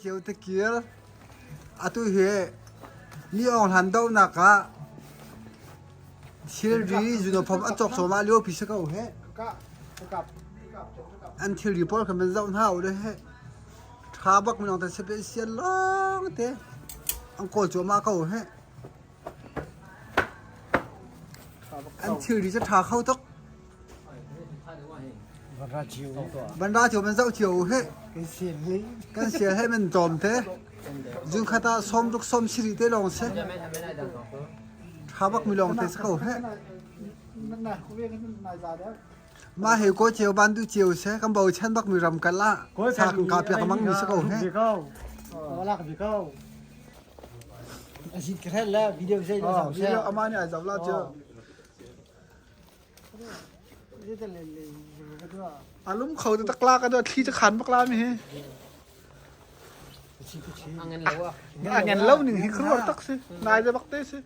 Cio Tikir atu hi mi Aung Hlan dohnak ah thilri uniform a cawk cuahmah lio pi si ko heh. An thilri pawl kha man zoh hna u le heh. Ṭha bak minung te special lawng te an kawl cuahmah ko heh. An thilri cu ṭha kho tuk. Van ra cio man zoh cio u hih. Kan sial he man tlawm te. Zun khat ah sawm ruk sawm siri te lawng si. Ṭha bak mi lawng te si ko hih. Mah he ko cio ban du cio se kan bochan bak mi ram kal ah sa kan ka piak mang mi si ko hih. Video ama nih ai zoh la cu. A lum kho te tak la ka do thli cu khan bak la mi hi. A ngen lo ning hi kruar tak si. Nai de bak te si.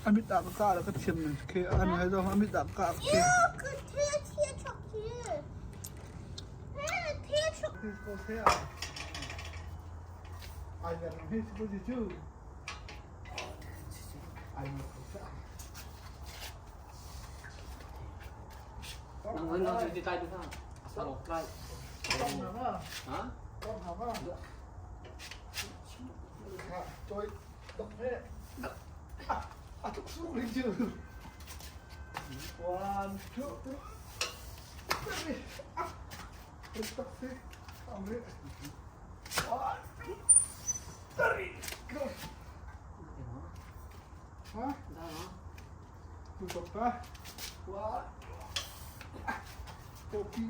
Amit ah ka kah la ka thiam ning khi an hai zong amit ah ka kah khi. One, two, three. One, two, three. Go. Ha? Tutup ka. One. Kopi.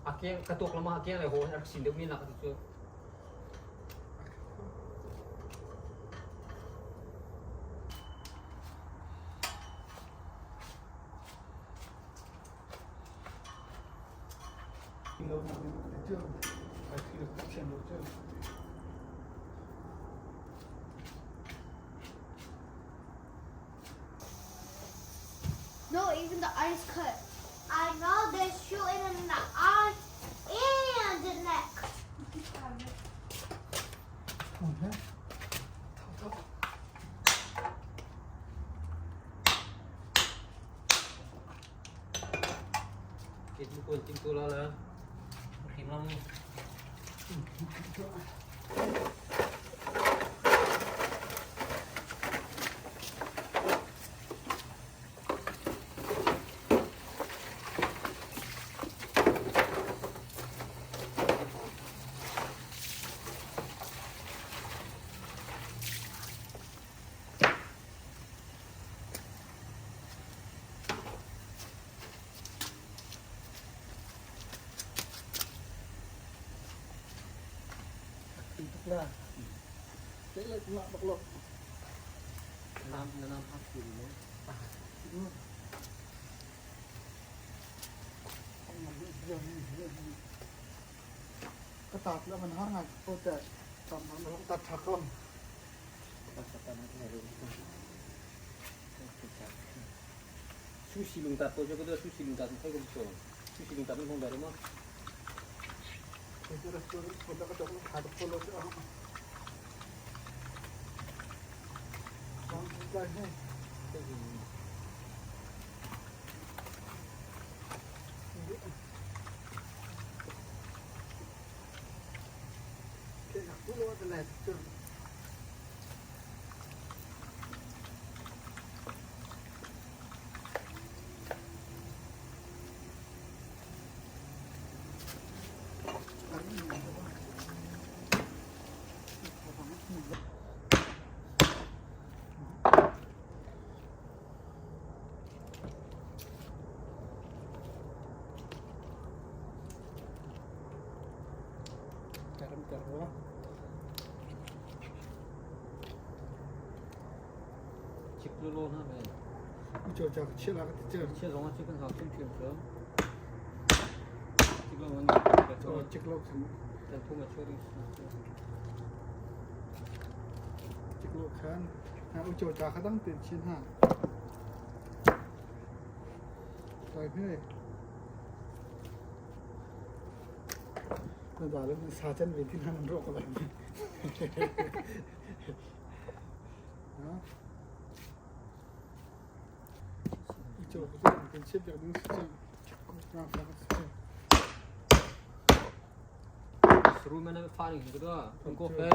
A ka tuak lama a keng le ho a rak sin deuh mi nak cu. No, even the eyes cut. I know they're shooting in the eyes and the neck. Kita pun ting tu lah lah. Kim lang. Nam nam hak dulu. ก็ตัดแล้วมันห้างก็จะทำมันตัดถักก่อน Sushi lung tat po jo ko sushi lung tat thai ko so. Sushi lung tat hong da ma. Chip lo lo na be. Che zong chi kan ha sim chim so. Chip lo man. Tan thu ma chu ding. Sru man na fa ni ko da. Tung ko fe.